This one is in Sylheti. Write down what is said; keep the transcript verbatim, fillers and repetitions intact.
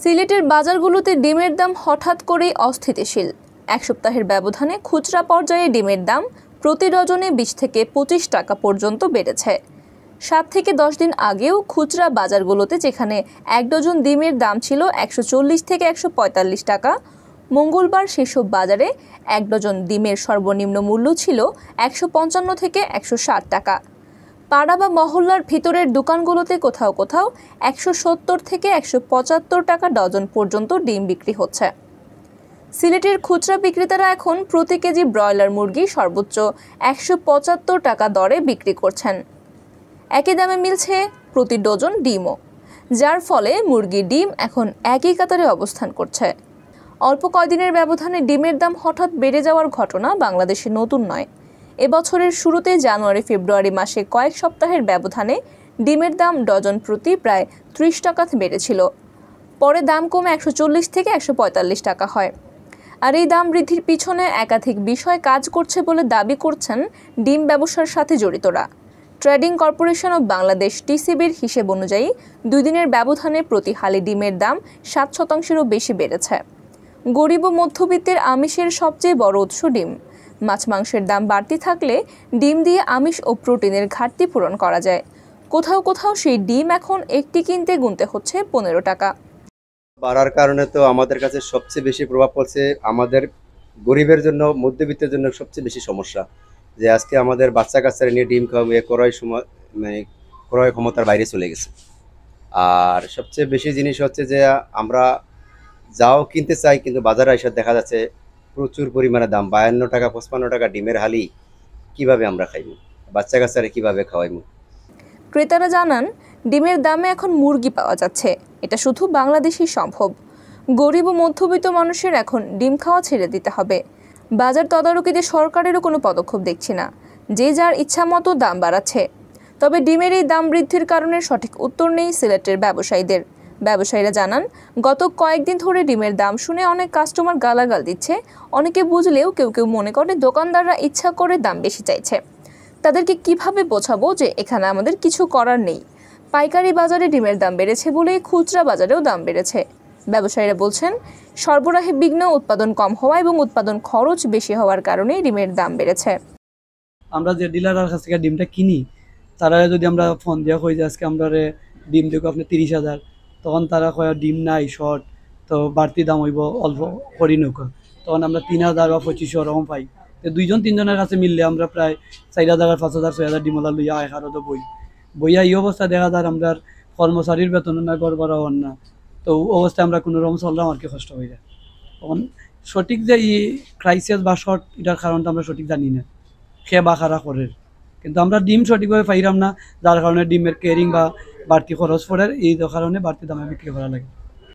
সিলেটের বাজারগুলোতে ডিমের দাম হঠাৎ করেই অস্থিতিশীল। এক সপ্তাহের ব্যবধানে খুচরা পর্যায়ে ডিমের দাম প্রতি ডজনে বিশ থেকে পঁচিশ টাকা পর্যন্ত বেড়েছে। সাত থেকে দশ দিন আগেও খুচরা বাজারগুলোতে, যেখানে এক ডজন ডিমের দাম ছিল একশো চল্লিশ থেকে একশো পঁয়তাল্লিশ টাকা, মঙ্গলবার সেসব বাজারে এক ডজন ডিমের সর্বনিম্ন মূল্য ছিল একশো পঞ্চান্ন থেকে একশো ষাট টাকা। পাড়া বা মহল্লার ভিতরের দোকানগুলোতে কোথাও কোথাও একশো সত্তর থেকে একশো পঁচাত্তর টাকা ডজন পর্যন্ত ডিম বিক্রি হচ্ছে। সিলেটের খুচরা বিক্রেতারা এখন প্রতি কেজি ব্রয়লার মুরগি সর্বোচ্চ একশো পঁচাত্তর টাকা দরে বিক্রি করছেন। একই দামে মিলছে প্রতি ডজন ডিমও, যার ফলে মুরগির ডিম এখন একই কাতারে অবস্থান করছে। অল্প কয়দিনের ব্যবধানে ডিমের দাম হঠাৎ বেড়ে যাওয়ার ঘটনা বাংলাদেশে নতুন নয়। এবছরের শুরুতে জানুয়ারি ফেব্রুয়ারি মাসে কয়েক সপ্তাহের ব্যবধানে ডিমের দাম ডজন প্রতি প্রায় ত্রিশ টাকা বেড়েছিল। পরে দাম কমে একশো চল্লিশ থেকে একশো পঁয়তাল্লিশ টাকা হয়। আর এই দাম বৃদ্ধির পিছনে একাধিক বিষয় কাজ করছে বলে দাবি করছেন ডিম ব্যবসার সাথে জড়িতরা। ট্রেডিং কর্পোরেশন অব বাংলাদেশ, টিসিবির হিসেব অনুযায়ী, দুই দিনের ব্যবধানে প্রতি হালি ডিমের দাম সাত শতাংশেরও বেশি বেড়েছে। গরিব ও মধ্যবিত্তের আমিষের সবচেয়ে বড় উৎস ডিম। মাছ মাংসের দাম বাড়তি থাকলে ডিম দিয়ে আমিষ ও প্রোটিনের ঘাটতি পূরণ করা যায়। কোথাও কোথাও সেই ডিম এখন একটি কিনতে গুনতে হচ্ছে পনেরো টাকা। বাড়ার কারণে তো আমাদের কাছে সবচেয়ে বেশি প্রভাব পড়ছে আমাদের গরিবের জন্য, মধ্যবিত্তের জন্য সবচেয়ে বেশি সমস্যা, যে আজকে আমাদের বাচ্চা কাচ্চারা নিয়ে ডিম খাওয়াবো, এ ক্রয় সময় মানে ক্রয় ক্ষমতার বাইরে চলে গেছে। আর সবচেয়ে বেশি জিনিস হচ্ছে যে আমরা যাও কিনতে চাই, কিন্তু বাজারে এসে দেখা যাচ্ছে প্রচুর পরিমাণে দাম, বায়ান্ন টাকা, পঁচপান্ন টাকা ডিমের হালি, কিভাবে আমরা খাইব, বাচ্চা কাচ্চারা কিভাবে খাওয়াইব? ক্রেতারা জানান, ডিমের দামে এখন মুরগি পাওয়া যাচ্ছে, এটা শুধু বাংলাদেশেই সম্ভব। গরিব ও মধ্যবিত্ত মানুষের এখন ডিম খাওয়া ছেড়ে দিতে হবে। বাজার তদারকিতে সরকারেরও কোনো পদক্ষেপ দেখছি না, যে যার ইচ্ছা মতো দাম বাড়াচ্ছে। তবে ডিমের এই দাম বৃদ্ধির কারণে সঠিক উত্তর নেই সিলেটের ব্যবসায়ীদের। ব্যবসায়ীরা জানান, গত কয়েকদিন ধরে ডিমের দাম শুনে অনেক কাস্টমার গালাগাল দিচ্ছে। অনেকে বুঝলেও কেউ কেউ মনে করে দোকানদাররা ইচ্ছা করে দাম বেশি চাইছে। তাদেরকে কিভাবে বোঝাবো যে এখানে আমাদের কিছু করার নেই? পাইকারি বাজারে ডিমের দাম বেড়েছে বলেই খুচরা বাজারেও দাম বেড়েছে। ব্যবসায়ীরা বলছেন, সরবরাহে বিঘ্ন, উৎপাদন কম হওয়া এবং উৎপাদন খরচ বেশি হওয়ার কারণেই ডিমের দাম বেড়েছে। আমরা যে ডিলারের কাছ থেকে ডিমটা কিনি, তারা যদি আমরা ফোন দিয়া কই যে আজকে আমরা ডিম দেখো আপনি তিরিশ হাজার, তখন তারা কয় ডিম নাই, শর্ট, তো বাড়তি দাম হইব, অল্প করি নৌকা। তখন আমরা তিন হাজার বা পঁচিশশো ওরকম পাই। তো দুইজন তিনজনের কাছে মিললে আমরা প্রায় চার হাজার আর পাঁচ হাজার, ছয় হাজার ডিমলা লইয়া এক আড়ত বই। বইয়া এই অবস্থা দেখা যায় আমরা কর্মচারীর বেতন না, ঘর ভাড়া হন না, তো অবস্থায় আমরা কোনো রকম চললাম আর কি, কষ্ট হয়ে যায়। তখন সঠিক যে এই ক্রাইসিস বা শর্ট, এটার কারণটা আমরা সঠিক জানি না, খে বা খারা করের, কিন্তু আমরা ডিম সঠিকভাবে পাইরাম না, যার কারণে ডিমের ক্যারিং বা বাড়তি খরচ পড়ের, এই কারণে বাড়তি দামে বিক্রি করা লাগে।